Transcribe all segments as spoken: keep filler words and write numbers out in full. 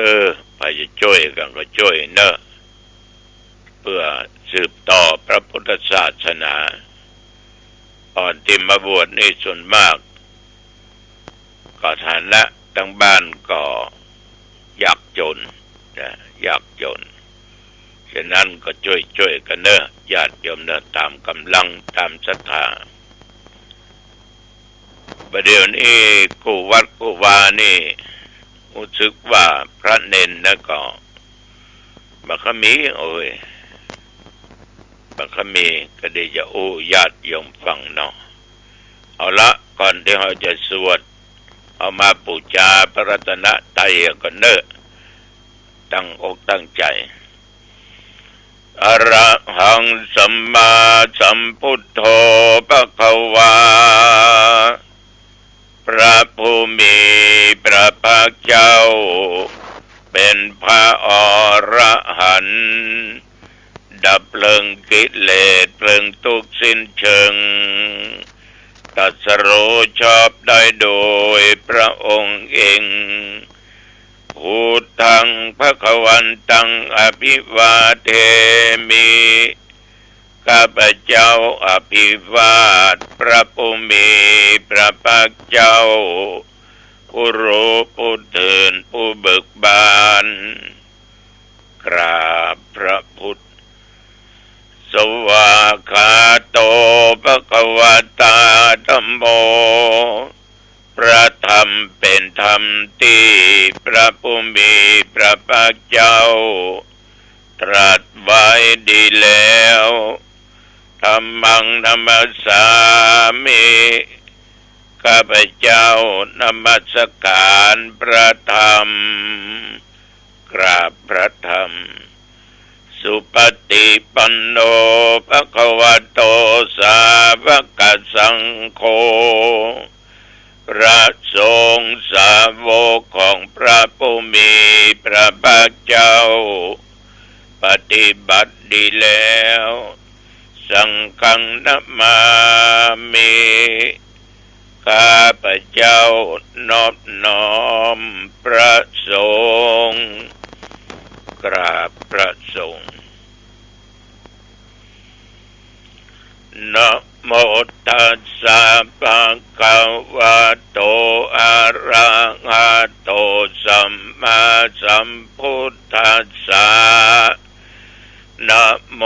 อ ใผจะจ้วยกั๋นก็จ้วยเน่อ เปื้อสืบต่อพระพุทธศาสนา อ่อนตี้มาบวชนี่ส่วนมาก ก็ฐานะตังบ้านก็ยากจ๋นนะ ยากจ๋น ฉะนั้นก็จ้วยๆ กั๋นเน่อ ญาติโยมเน่อ ต๋ามก๋ำลัง ต๋ามศรัทธา บ่าเดี่ยวนี้กู้วัดกู้วานี่ ฮู้สึกว่าพระเณรนะก็ บ่าค่อยมี โอ้ย บ่าค่อยมี ก็ดีจะอู้ญาติโยมฟังเนาะ เอาละ ก่อนตี้เฮาจะสวด เฮามาปู๋จาพระรัตนตรัยกั๋นเน่อ ตั้งอกตั้งใจ๋ อะระหังสัมมาสัมพุทโธภะคะวา พระผู้มีพระภาคเจ้า เป๋นพระอรหันต์ ดับเพลิงกิเลสเพลิงทุกข์สิ้นเชิง ตรัสรู้ชอบได้โดยพระองค์เอง พุทธังภะคะวันตังอะภิวาเทมิ ข้าพเจ้าอภิวาทพระผู้มีพระภาคเจ้า ผู้รู้ผู้ตื่นผู้เบิกบาน กราบพระพุทธ สวากขาโตภะคะวะตาธัมโม พระธรรมเป๋นธรรมตี้พระผู้มีพระภาคเจ้าตรัสไว้ดีแล้ว ธัมมังนะมัสสามิ ข้าพเจ้านมัสการพระธรรม กราบพระธรรม สุปฏิปันโนภะคะวะโตสาวกสังโฆ พระสงฆ์สาวกของพระผู้มีพระภาคเจ้า ปฏิบัติดีแล้ว สังฆังนะมามิ ข้าพเจ้านอบน้อมพระสงฆ์ กราบพระสงฆ์ นะโมตัสสะภะคะวะโต อะระหะโต สัมมาสัมพุทธัสสะ นะโม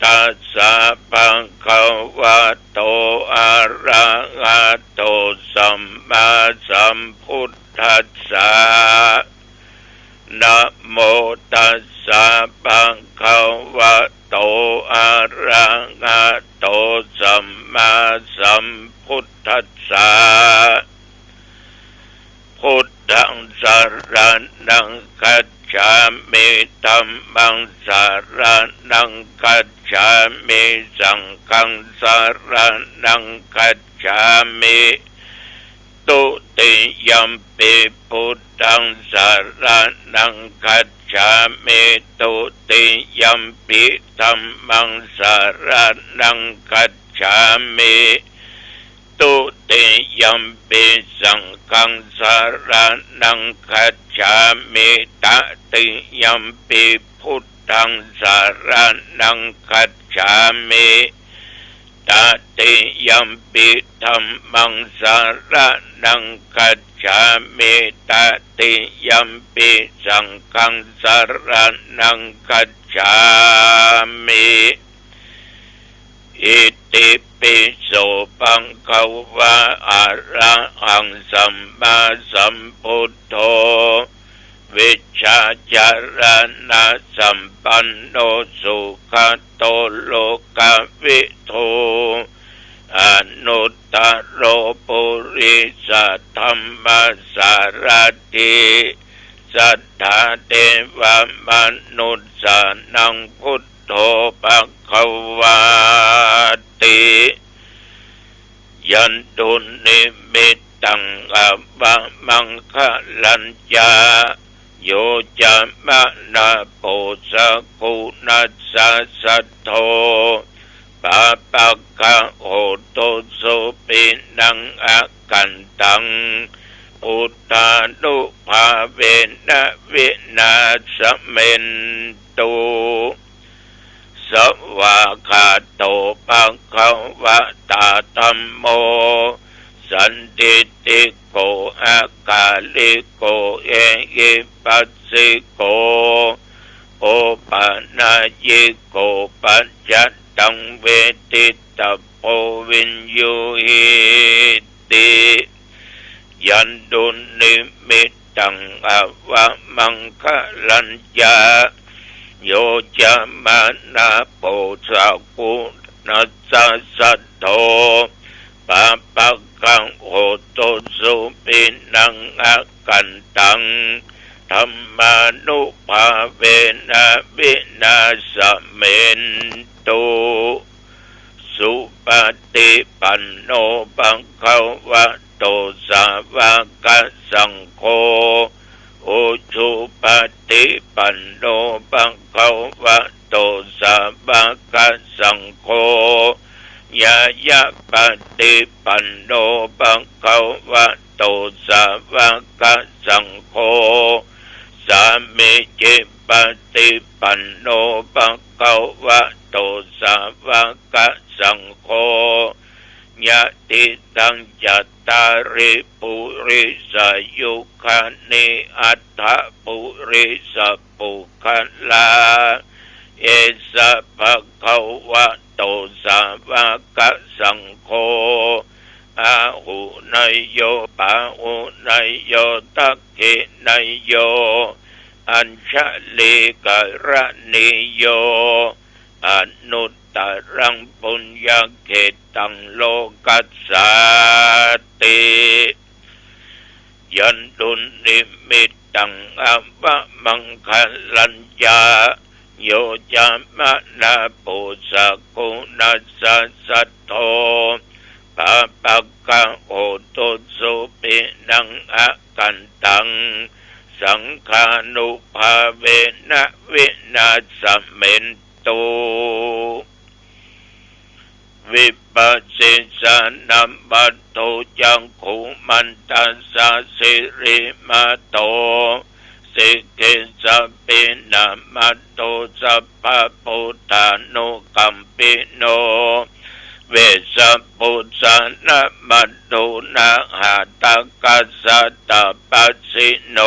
ตัสสะภะคะวะโต อะระหะโต สัมมาสัมพุทธัสสะ นะโมตัสสะภะคะวะโต อะระหะโต สัมมาสัมพุทธัสสะ พุทธังสะระณังคัจฉามิ ธัมมังสะระณังคัจฉามิ สังฆังสะระณังคัจฉามิ ตุติยัมปิพุทธังสะระณังคัจฉามิ ตุติยัมปิธัมมังสะระณังคัจฉามิ ตุติยัมปิสังฆังสะระณังคัจฉามิ ตติยัมปิพุทธังสะระณังคัจฉามิ ตติยัมปิธัมมังสะระณังคัจฉามิ ตติยัมปิสังฆังสะระณังคัจฉามิ อิติปิโสภะคะวะ อะระหังสัมมาสัมพุทโธ วิชชาจารณะสัมปันโน สุขะโตโลกะวิทู อนุตตะโรปุริสะธัมมะสารถิ สัตถาเทวะมนุสสานัง พุทโธภะคะวาติ ยันตุนิมิตตัง อาวะมังคะลัญจะ โยจะมะนะโพ สะกุณัสสะ สัทโธ ปาปะกะโหตุ สุปินัง อะกันตัง บุทธานุภาเวนะวินาศเมนตุ สวากขาโต ภะคะวะตา ธัมโม สันทิฏฐิโก อะกาลิโก เอหิปัสสิโก โอปะนายิโก ปัจจัตตัง เวทิตะโพ วิญญูหิติ ยันตุนิมิตตัง อวะมังคะลัญจะ โยจะมะนะ โปสะกุณัสสะ สัทโธ ปะปะกะโหตุ สุขินัง อะกันตัง ธัมมานุภาเวนะ วินาศเมนตุ สุปะฏิปันโน ภะคะวะโต สาวะกะสังโฆ อุจุปะฏิปันโน ภะคะวะโต สาวะกะสังโฆ ญาณะปะฏิปันโน ภะคะวะโต สาวะกะสังโฆ สามีจิปะฏิปันโน ภะคะวะโต สาวะกะสังโฆ ยะติตัง จัตตาริ ปุริสายุคานิ อัตถะปุริสะปุคคลา เอสะ ภะคะวะโต สาวะกะสังโฆ อาหุเนยโย ปาหุเนยโย ทักขิเนยโย อัญชลีกะระณีโย อนุตตะรัง ปุญญะเขตตัง โลกัสสาติ ยันตุนิมิตตัง อวะมังคะลัญจะ โยจะมะนะ โปสะกุณัสสะ สัทโธ ปะปะกะโหตุ สุขินัง อะกันตัง สังฆานุภาเวนะ วินาศเมนตุ วิปัสสิสานะ มัตถุ จักขุมันตัสสะ สิริมะโต สิกขิสะปินะ มัตถุ สัพพะปุทธานุกัมปิโน เวสสะปุสสานะ มัตถุ นะหะตะกัสสะ ตะปัสสิโน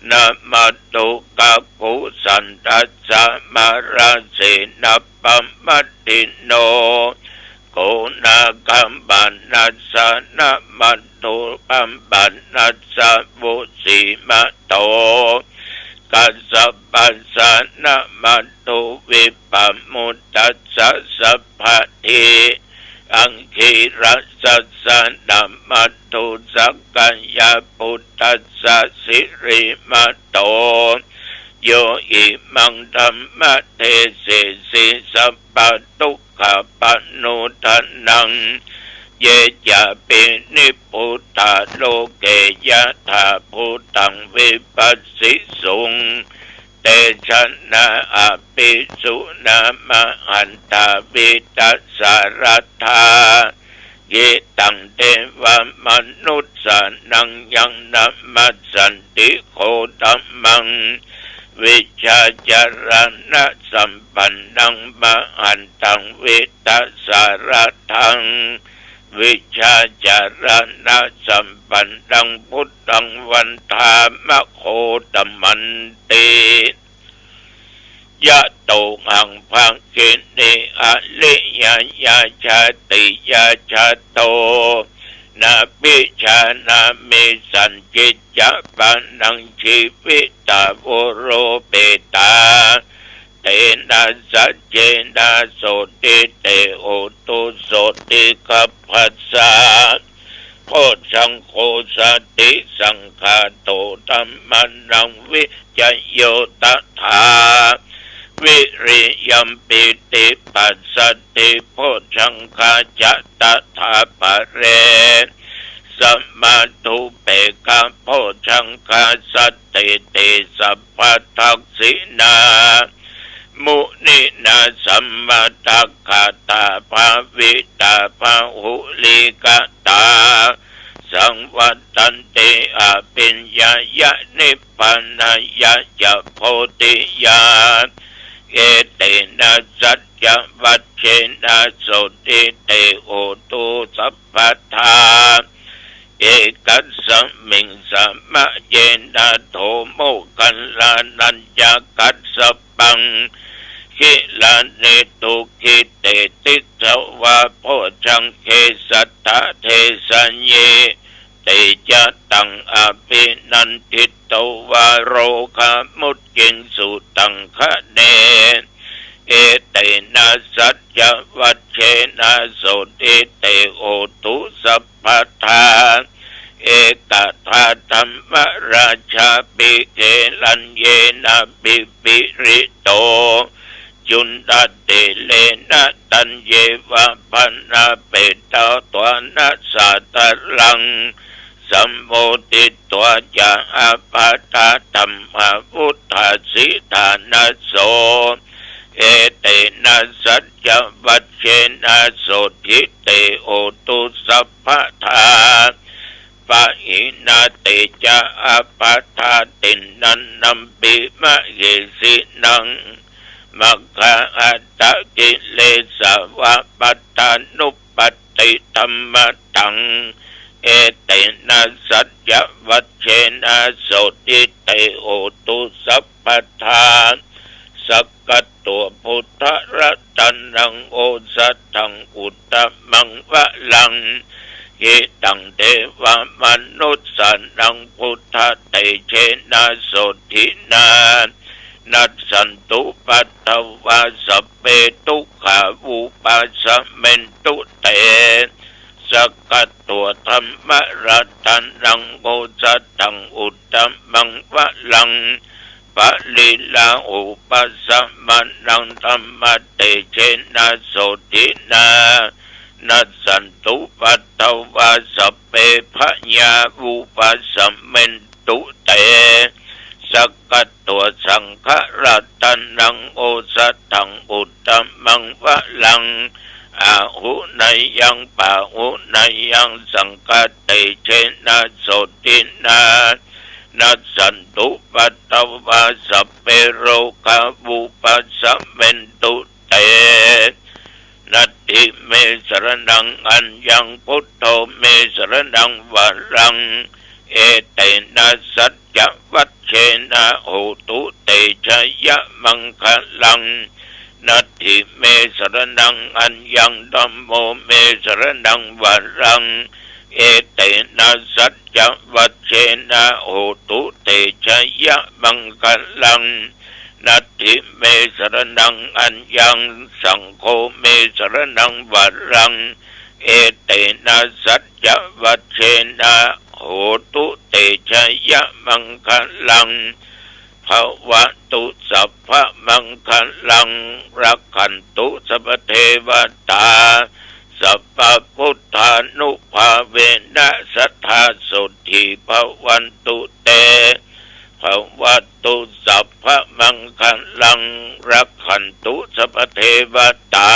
นะ มัตถุ กักขุสันทัสสะ มะระเสนะ ปะมัตถิโน โกนาคัมปานัสสะ นะ มัตถุ ปัมปานัสสะ วุสีมะโต กัสสะปัสสะ นะ มัตถุ วิปปะมุตตัสสะ สัพพะที อังคีรัสสะ นะ มัตถุ สักกายะปุตตัสสะ สิริมะโต โยอิมังธัมมะเดเสสิ สัพพะทุกขะปะโนทะนัง เยจะปินิพพุทธา โลเก ยะถาภูตัง วิปัสสิสุง เตชะนะ อะภิสุนะ มหันตา วิตะสารัตถา หิตัง เทวะมนุสสานัง ยังนะมัสสันติ โคตมัง วิชชาจารณะสัมปันนัง มหันตัง วิตะสารัตถัง วิชชาจารณะสัมปันนัง พุทธัง วันทามะ โคตมันติ ยะโต หัง ภักขินี อริยญาติญาติโต นะ ภิชานะ มิ สัญญิจจะปะนัง ชีวิตา โวโรเปตา เตนะ สัจเจนะ โสติ เต โหตุ โสติกัพพัสสะ โพชฌังโค สติสังขาโต ธัมมานัง วิจโย ตถา วิริยัม ปีติ ปัสสัทธิ โพชฌังคา จะ ตถา ปะเร สมาธุ เปกขะ โพชฌังคา สัตถิติ สัพพะทักขิณา มุนินา สัมมาทักขาตา ภาวิตา พะหุลีกะตา สังวัตตันติ อภิญญายะ นิพพานายะ จะโพธิญา เอเตนะ สัจจวัจเชนะ โสตถิ เต โหตุ สัพพทา เอกัสสมิง สมะเยนะ โถ โมคคัลลานัญญะกัสสปัง กิลานิ ทุกขิ เต ติฏฐวา โพชฌังเข สัตถะ เดสะยิ เต จะตัง อภินันทิฏฐวา โรคามุจจิงสุตังคะเน เอเตนะ สัจจวัจเชนะ โสตถิ เต โหตุ สัพพทา เอกทาธัมมราชาปิ เกลัญเยนะ ปิปิริโต จุณฑะเตเรนะ ตัญเยวา พนาเปตา ทวานะ สาทะลัง สัมโมทิตวา จะ อาปาทาธัมมา วุฏฐาสิธานะโส เอเตนะ สัจจวัจเชนะ โสตถิ เต โหตุ สัพพทา ปะหินา เต จะ อาปาทาทินนันนัมปิ มะเหสินัง มัคคาอัตตะกิเลสาวา ปัตตานุปัตติธัมมะตัง เอเตนะ สัจจวัจเชนะ โสตถิ เต โหตุ สัพพทา สักกัตตัว พุทธะรัตนัง โอสถัง อุตตมังวะรัง หิตัง เทวามนุสสานัง พุทธะเตเชนะ โสตถินา นัสสันตุ ปัทวา สัพเพ ทุกขา วุปัสสะเมนตุ เต สักกัตตัว ธัมมะรัตนัง โอสถัง อุตตมังวะรัง ปะริลาหุปัสสะมานัง ธัมมะเตเชนะ โสตถินา นัสสันตุ ปัทวา สัพเพ พยา วุปัสสะเมนตุ เต สักกัตตัว สังฆะรัตนัง โอสถัง อุตตมังวะรัง อาหุเนยัง ปาหุเนยัง สังฆะเตเชนะ โสตถินา นัสสันตุ ปัทวา สัพเพ โรคา วุปัสสะเมนตุ เต นัตถิเม สรณัง อัญญัง พุทโธ เม สรณัง วะรัง เอเตนะ สัจจวัจเชนะ โหตุ เตชะยะมังคะลัง นัตถิเม สรณัง อัญญัง ธัมโม เม สรณัง วะรัง เอเตนะ สัจจวัจเชนะ โหตุ เตชะยะมังคะลัง นัตถิเม สรณัง อัญญัง สังโฆ เม สรณัง วะรัง เอเตนะ สัจจวัจเชนะ โหตุ เตชะยะมังคะลัง ภะวะตุ สัพพะมังคะลัง รักขันตุ สัพพะเทวะตา สัพพะพุทธานุภาเวนะ สัตถา โสตถิ ภะวันตุ เต ภะวะตุ สัพพะมังคะลัง รักขันตุ สัพพะเทวะตา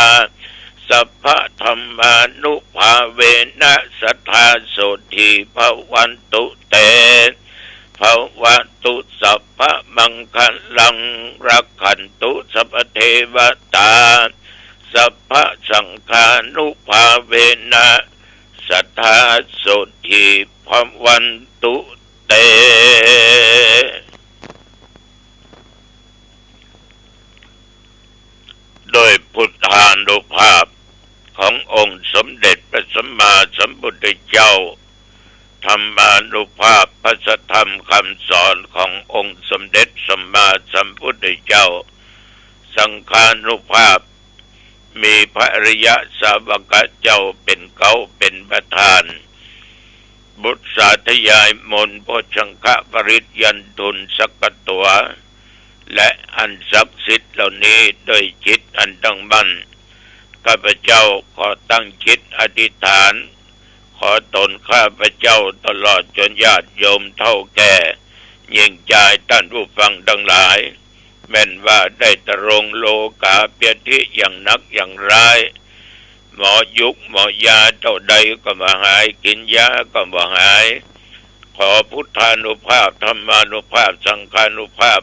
สัพพะธัมมานุภาเวนะ สัตถา โสตถิ ภะวันตุ เต ภะวะตุ สัพพะมังคะลัง รักขันตุ สัพพะเทวะตา สัพพะสังฆานุภาเวนะ สัตถา โสตถิ ภะวันตุ เต โดยพุทธานุภาพขององค์สมเด็จพระสัมมาสัมพุทธเจ้า ธรรมานุภาพพระสัทธรรมคำสอนขององค์สมเด็จสัมมาสัมพุทธเจ้า สังฆานุภาพ มีพระอริยสาวกเจ้าเป็นเก๊าเป็นประธาน บทสาธยายมนต์โพชฌังคปริตรยันตุนสักกัตตัว และอันศักดิ์สิทธิ์เหล่านี้ด้วยจิตอันตั้งมั่น ข้าพเจ้าขอตั้งจิตอธิษฐาน ขอตนข้าพเจ้าตลอดจนญาติโยมเฒ่าแก่ หญิงจายท่านผู้ฟังทั้งหลาย แม้นว่าได้ตรงโลกาเปียธิอย่างหนักอย่างร้าย หมอยุกหมอยาเต้าใดก็บ่หาย กิ๋นยาก็บ่หาย ขอพุทธานุภาพ ธรรมานุภาพ สังฆานุภาพ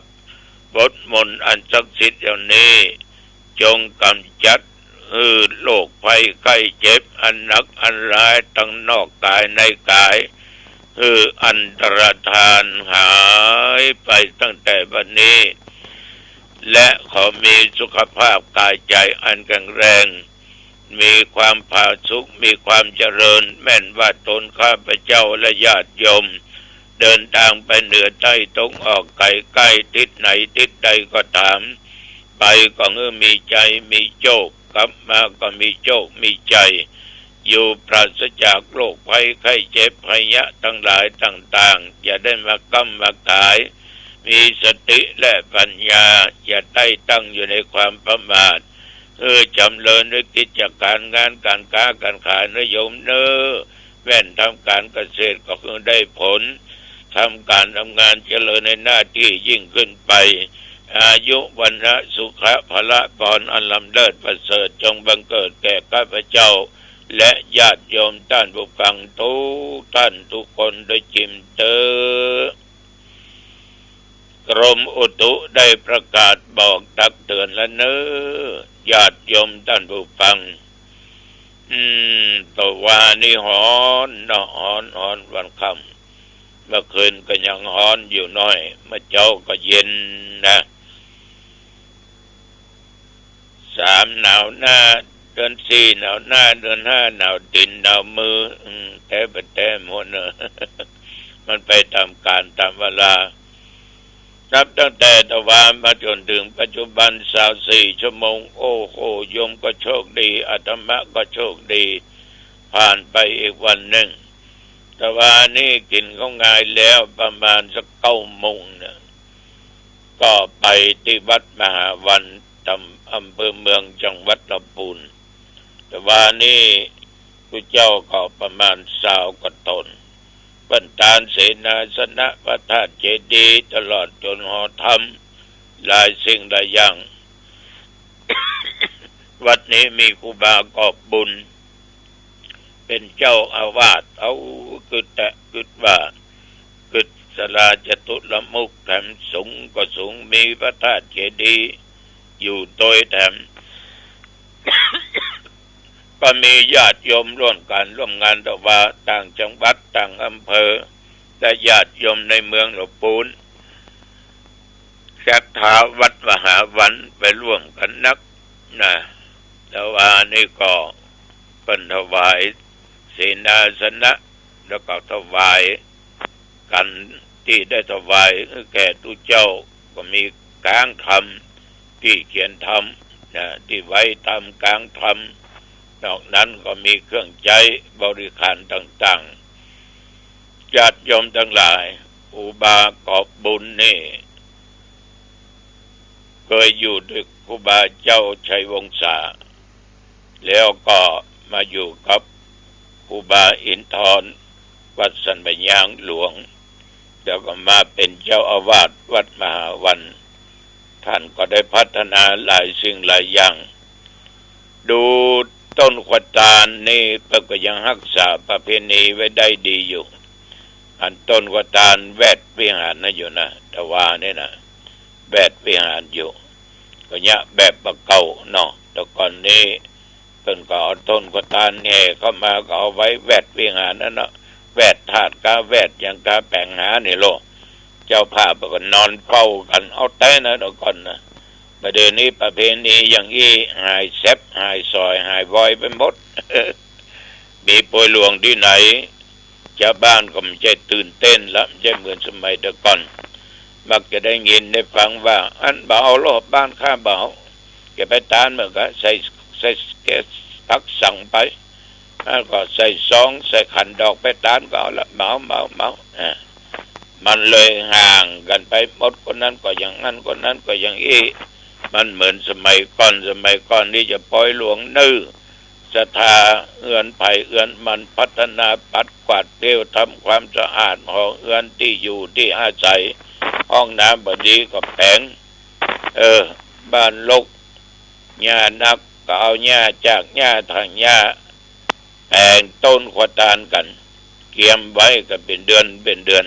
บทมนต์อันศักดิ์สิทธิ์เหล่านี้ จงก๋ำจัดหื้อโรคภัยไข้เจ็บอันหนักอันร้ายตังนอกกายในกาย หื้ออันตรธานหายไปตั้งแต่บัดนี้ และขอมีสุขภาพกายใจ๋อันแข็งแรง มีความผาสุก มีความเจริญ แม่นว่าตนข้าพเจ้าและญาติโยม เดินตางไปเหนือใต้ตะวันออกเฉียงใต้ ทิศไหนทิศใดก็ต๋าม ไปก็หื้อมีชัยมีโชค กลับมาก็มีโชคมีชัย อยู่ปราศจากโรคภัยไข้เจ็บพยาธิตังหลายต่างๆ อย่าได้มาก้ำมาก๋าย มีสติและปัญญา อย่าได้ตั้งอยู่ในความประมาท หื้อจ๋ำเริญในกิจก๋านงานก๋านก๊าก๋านขายนะโยมเน่อ แม่นทำก๋านเกษตรก็หื้อได้ผล ทำก๋านทำงานเจริญในหน้าตี้ยิ่งขึ้นไป อายุ วรรณะ สุขะ พละ พร อันล้ำเลิศประเสริฐ จงบังเกิดแก่ข้าพเจ้า และญาติโยมต้านผู้ฟังทุกท่านทุกคนโดยจิ๋มเต๊อะ กรมอุตุได้ประกาศบอกตักเตื๋อนแล้วเน่อ ญาติโยมต้านผู้ฟัง อืม ตะวานี้ฮ้อนเนาะ ฮ้อน ฮ้อนวันค่ำ เมื่อคืนก็ยังฮ้อนอยู่หน้อย เมื่อเจ๊าก็เย็นนะ สามหนาวหน้า เดือนสี่หนาวหน้า เดือนห้าหนาวตี๋นหนาวมือ อืม แต๊บ่แต๊หมดเน่อ มันไปต๋ามกาลต๋ามเวลา นับตั้งแต่ตะวามาจ๋นเถิงปัจจุบัน ซาวสี่ชั่วโมง โอ้โห โยมก็โชคดี อาตมาก็โชคดี ผ่านไปอีกวันนึ่ง ตะวานี้กิ๋นข้าวงายแล้ว ประมาณสักเก้าโมงเนี่ย ก็ไปตี้วัดมหาวัน ตำ อำเภอเมือง จังหวัดลำปูน ตะวานี้ ตุ๊เจ้าก็ประมาณซาวกว่าต๋น เปิ้นตานเสนาสนะ พระธาตุเจดีย์ ตลอดจ๋นหอธรรม หลายสิ่งหลายอย่าง วัดนี้มีครูบากอบบุญ เป๋นเจ้าอาวาส เอา กึ๊ดแต๊กึ๊ดว่า กึ๊ดศาลาจตุรมุข แถมสูงก็สูง มีพระธาตุเจดีย์อยู่โตยแถม ก็มีญาติโยมร่วมก๋านร่วมงานตะวา ต่างจังหวัดต่างอำเภอ และญาติโยมในเมืองลำปูน ศรัทธาวัดมหาวันไปร่วมกั๋นนักนะ ตะวานี้ก็เปิ้นถวายเสนาสนะ แล้วก็ถวาย กั๋นตี้ได้ถวายแก่ตุ๊เจ้า ก็มีก๋างธรรม ตี้เขียนธรรมนะ ตี้ไว้ต๋ามก๋างธรรม นอกนั้นก็มีเครื่องใจ๊บริขารต่างๆ ญาติโยมตังหลาย ครูบากอบบุญนี่ เกยอยู่ด้วยครูบาเจ้าชัยวงศา แล้วก็มาอยู่กับครูบาอินทร วัดสันป่ายยางหลวง แล้วก็มาเป๋นเจ้าอาวาสวัดมหาวัน ต้านก็ได้พัฒนาหลายสิ่งหลายอย่าง ดูต้นขวัดตาลนี่เปิ้นก็ยังฮักษาประเพณีไว้ได้ดีอยู่ อันต้นขวัดตาลแวดวิหารนะอยู่นะ ตะวานี่นะ แวดวิหารอยู่ ก็เยียะแบบบ่าเก่าเนาะ แต่ก่อนนี้เปิ้นก็เอาต้นขวัดตาลแห่เข้ามา ก็เอาไว้แวดวิหารนั่นเนาะ แวดธาตุกา แวดหยังกา แป๋งหานี่โล เจ้าภาพก็นอนเฝ้ากั๋น เอาแต๊นะ แต่ก่อนนะ บ่าเดี่ยวนี้ประเพณีอย่างอี้หายแซบ หายสอย หายวอยไปหมด มีปอยหลวงตี้ไหน จาวบ้านก็บ่ใจ้ตื่นเต้นละ บ่ใจ้เหมือนสมัยแต่ก่อน มักจะได้ยินได้ฟังว่า อันบ่เอาลอ บ้านข้าบ่เอา แกไปตานเมื่อก็ใส่ ใส่แกะผักสังไป อันก็ใส่ซอง ใส่ขันดอกไปตานก็เอาละ บ่เอา บ่เอา บ่เอา อ่า มันเลยห่างกั๋นไปหมด คนนั้นก็อย่างนั้น คนนั้นก็อย่างอี้ มันเหมือนสมัยก่อน สมัยก่อนนี่จะปอยหลวงเน่อ ศรัทธาเฮือนใผเฮือนมัน พัฒนาปัดกวาดเตียว ทำความสะอาดหอเฮือนตี้อยู่ตี้อาศัย ห้องน้ำบ่ดีก็แป๋ง เออ บ้านรก หญ้านัก ก็เอาหญ้าจากหญ้าถางหญ้า แป๋งต้นขัวตาลกั๋น เกียมไว้กั๋นเป๋นเดือนเป๋นเดือน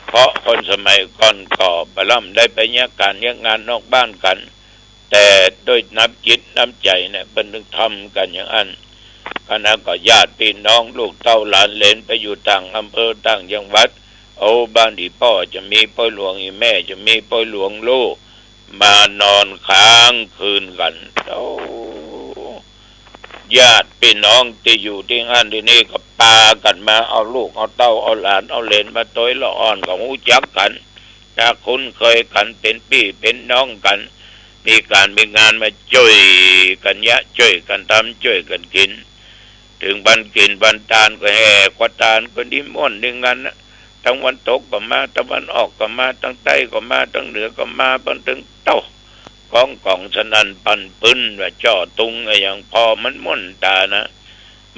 เพราะคนสมัยก่อนก็บ่ล่ำได้ไปเยียะก๋านเยียะงานนอกบ้านกั๋น แต่ด้วยน้ำจิตน้ำใจ๋เนี่ยเปิ้นถึงทำกั๋นอย่างอั้น คณะก็ญาติพี่น้องลูกเต้าหลานเหลนไปอยู่ต่างอำเภอต่างจังหวัด โอ้ บ้านอี่ป้อจะมีปอยหลวง อี่แม่จะมีปอยหลวง ลูกมานอนค้างคืนกั๋น โอ้ ญาติพี่น้องตี้อยู่ตี้อั้นตี้นี่ก็ปากั๋นมา เอาลูกเอาเต้าเอาหลานเอาเหลนมาตวย ละอ่อนก็ฮู้จักกั๋น จะคุ้นเคยกั๋น เป๋นปี้เป๋นน้องกั๋น มีก๋านมีงานมาจ้วยกั๋นเยียะ จ้วยกั๋นทำ จ้วยกั๋นกิ๋น เถิงวันกิ๋นวันตานก็แห่ขัวตาลกั๋น ดีม่วนดีงันนะ ตางวันตกก็มา ตางวันออกก็มา ตางใต้ก็มา ตางเหนือก็มา เปิ้นตึงโต้ ก้องก๋องสนั่นปั่นปื๊น ว่าจ่อตุงอะหยัง ผ่อมันม่วนต๋านะ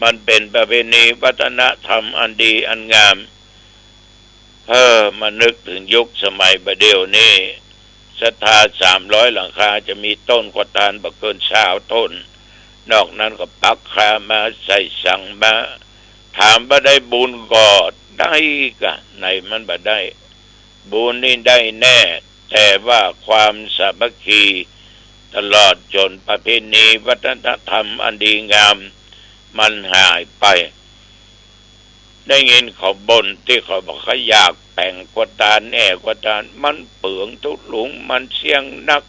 มันเป๋นประเพณีวัฒนธรรมอันดีอันงาม เออ มานึกเถิงยุคสมัยบ่าเดี่ยวนี้ ศรัทธาสามร้อยหลังคาจะมีต้นขัวตาลบ่เกินซาวต้น นอกนั้นก็ปักคามาใส่สังมา ถามว่าได้บุญก่อ ได้ก่ะ ไหนมันบ่ได้ บุญนี่ได้แน่ แต่ว่าความสามัคคี ตลอดจ๋นประเพณีวัฒนธรรมอันดีงาม มันหายไป ได้ยินเขาบ่นตี้เขาบอกเขาอยากแป๋งขัวตาล แห่ขัวตาล มันเปืองตุ๊ลุง มันเสี้ยงนัก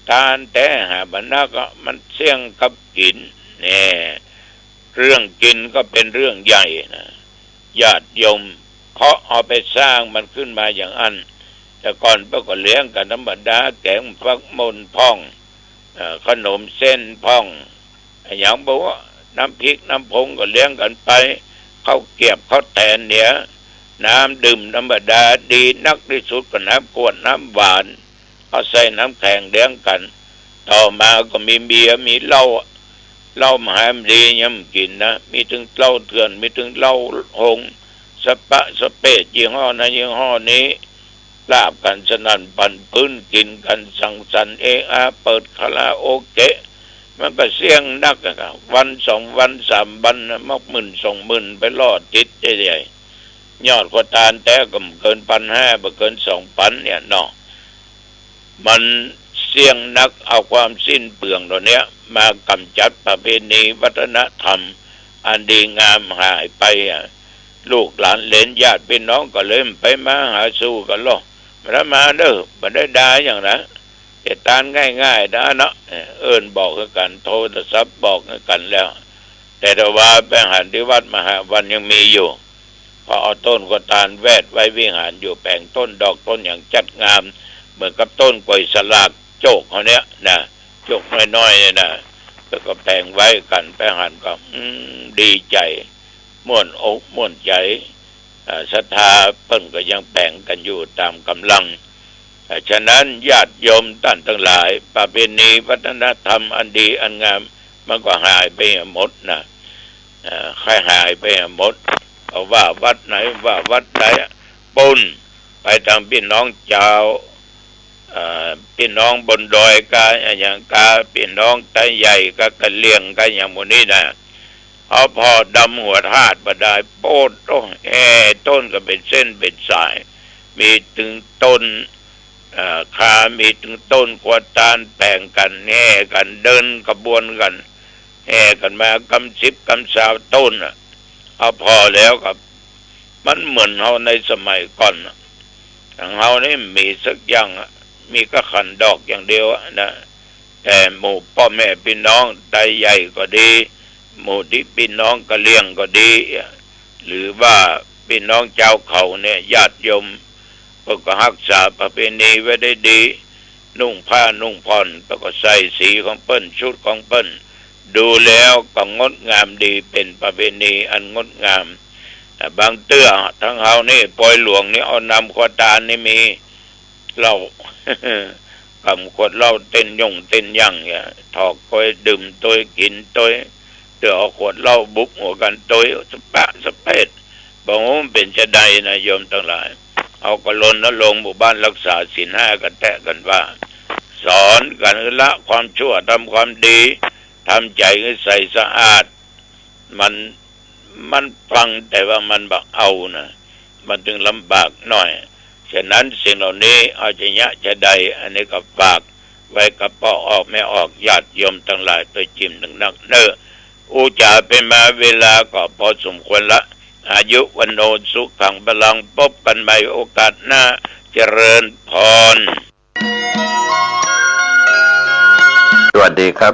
ตาลแต๊หาบ่นักอะ มันเสี้ยงกับกิ๋น แน่ เรื่องกิ๋นก็เป๋นเรื่องใหญ่นะ ญาติโยม เพราะเอาไปสร้างมันขึ้นมาอย่างอั้น แต่ก่อนเปิ้นก็เลี้ยงกั๋นธรรมดา แก๋งฟักม่นพ่อง เอ่อ ขนมเส้นพ่อง อะหยังบ่ฮู้ น้ำพริกน้ำผงก็เลี้ยงกั๋นไป ข้าวเกี๊ยบข้าวแต๋นเนี่ย น้ำดื่มธรรมดา ดีนักตี้สุดก็น้ำขวดน้ำหวาน เอาใส่น้ำแข็งเลี้ยงกั๋น ต่อมาก็มีเบียร์มีเหล้า เหล้ามหาเสนียังบ่กิ๋นนะ มีตึงเหล้าเถื่อน มีตึงเหล้าโฮง สะปะสะเปะ ยี่ห้อนั้นยี่ห้อนี้ ลาบกั๋นสนั่นปั่นปื๊น กิ๋นกั๋นสังสรรค์เอะอะ เปิดคาราโอเกะ มันก็เสี้ยงนักอะ วันสองวันสามวันนะ มักหมื่นสองหมื่นไปล่อติดใหญ่ๆ ยอดขัวตาลแต๊ก็บ่เกินปันห้า บ่เกินสองปันเนี่ยเนาะ มันเสี้ยงนัก เอาความสิ้นเปลืองเหล่าเนี้ยมากำจัดประเพณีวัฒนธรรมอันดีงามหายไปอะ ลูกหลานเหลนญาติพี่น้องก็เลยบ่ไปมาหาสู่กั๋นลอ บ่ได้มาเน่อ บ่ได้ดาหยังนะ เฮ็ดตานง่ายๆ ดาเนาะ เออ เอิ้นบอกหื้อกั๋น โทรศัพท์บอกหื้อกั๋นแล้ว แต่ถ้าว่าไปหันตี้วัดมหาวันยังมีอยู่ เขาเอาต้นขัวตาลแวดไว้วิหารอยู่ แป๋งต้นดอกต้นหยังจัดงาม เหมือนกับต้นก๋วยสลากโจกเฮาเนี่ยนะ โจกน้อยๆ เนี่ยนะ แล้วก็แป๋งไว้กั๋น ไปหันก็ อืม ดีใจ๋ ม่วนอกม่วนใจ๋ อ่า ศรัทธาเปิ้นก็ยังแป๋งกั๋นอยู่ต๋ามก๋ำลัง อ่า ฉะนั้นญาติโยมต้านตังหลาย ประเพณีวัฒนธรรมอันดีอันงาม มันก็หายไปหมดนะ อ่า ใค่หายไปหมด เพราะว่าวัดไหนว่าวัดใดอะ ปุ้น ไปตางปี้น้องจาว เอ่อ ปี้น้องบนดอยกาอะหยังกา ปี้น้องไตใหญ่กากะเหรี่ยงกาอะหยังหมู่นี้นะ เอาผ่อดำหัวธาตุบ่ได้ โป๊ดโอ้ แห่ต้นกั๋นเป๋นเส้นเป๋นสาย มีตึงต้น เอ่อ คา มีตึงต้นขัวตาล แป๋งกั๋น แห่กั๋น เดินขบวนกั๋น แห่กั๋นมากำสิบกำซาวต้นน่ะ เอาผ่อแล้วก็ มันเหมือนเฮาในสมัยก่อนน่ะ ของเฮานี่บ่มีสักอย่างอะ มีก้าขันดอกอย่างเดียวอะนะ แต่หมู่ป้อแม่ปี้น้องไตใหญ่ก็ดี หมู่ตี้ปี้น้องกะเหรี่ยงก็ดี หรือว่าปี้น้องจาวเขาเนี่ย ญาติโยม เปิ้นก็ฮักษาประเพณีไว้ได้ดี นุ่งผ้านุ่งผ่อน เปิ้นก็ใส่สีของเปิ้น ชุดของเปิ้น ดูแล้วก็งดงามดี เป๋นประเพณีอันงดงาม อ่า บางเตื้อตางเฮานี่ ปอยหลวงนี่ เอานำขัวตาลนี่มีเหล้า กำขวดเหล้าเต้นย่งเต้นย่างเนี่ย ถอกตวย ดื่มตวย กิ๋นตวย เตื้อเอาขวดเหล้าบุบหัวกั๋นตวย สะปะสะเปด บ่ฮู้มันเป๋นจาใดนะโยมตังหลาย เฮาก็รณรงค์หมู่บ้านรักษาศีลห้ากั๋นแต๊กั๋นว่า สอนกั๋นละความชั่วทำความดี ทำใจ๋หื้อใสสะอาด มัน มันฟังแต่ว่ามันบ่เอานะ มันจึงลำบากหน้อย ฉะนั้นสิ่งเหล่านี้เอาจะเยียะจะใด อันนี้ก็ฝากไว้กับป้อออกแม่ออกญาติโยมตังหลายตวยจิ่มหนึ่งนักเน่อ อู้จ๋าเป๋นมาเวลาก็ปอสมควรละ อายุวัณโณสุขังพลัง ปบกั๋นใหม่โอกาสหน้า เจริญพร สวัสดีครับ